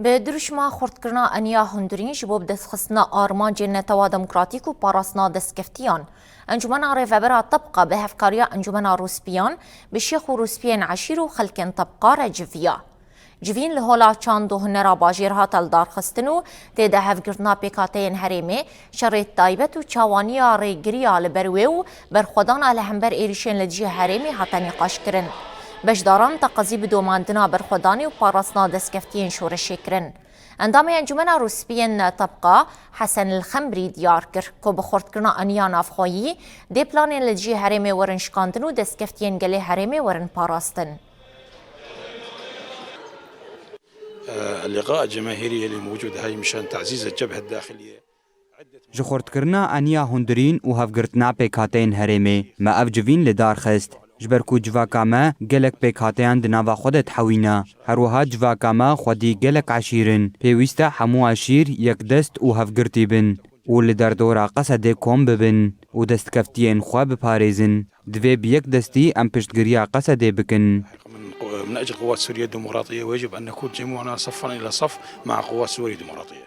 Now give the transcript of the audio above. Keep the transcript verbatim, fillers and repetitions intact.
Bi dirûşma xurtkirina eniya hundirîn ji bo bidestxistina armancên Netewa Demokratîk û parastina destkeftiyan, Encûmena Rêvebera Tebqa bi hevkariya Encûmena Rûspiyan bi şêx û rûspiyên eşîr û xelkên Tebqa re civiya. Civîn li Hola Çand û Hunera Bajêr hate lidarxistin û tê de hevgirtina pêkhateyên herêmê, şerê taybet û çawaniya rêgiriya li ber wê û berxwedana li hember êrîşên li dijî herêmê hate nîqaşkirin. Beşdaran teqezî bi domandina berxwedanê û parastina destkeftiyên şoreşê kirin. Endamê Encûmena Rûspiyên Tebqa Hesen El Xemrî diyar kir ku bi xurtkirina eniya navxweyî dê planên li dijî herêmê werin şikandin û destkeftiyên gelê herêmê werin parastin. اللقاء الجماهيري اللي موجود هاي مشان تعزيز الجبهة الداخلية. Ji xurtkirina eniya hundirîn û hevgirtina pêkhateyên herêmê me ev civîn li dar xist. Ji ber ku civaka me gelek pêkhateyan di nava xwe de dihewîne. Her wiha civaka me xwedî gelek eşîr in. Pêwîst e hemû eşîr yekdest û hevgirtî bin û li derdora Qesedê kom bibin û destkeftiyên xwe biparêzin. Divê bi yek destî em piştgiriya Qesedê bikin. من قو-، من أجل قوات سوريا الديمقراطية ويجب أن نكون جميعنا صفا إلى صف مع قوات سوريا الديمقراطية.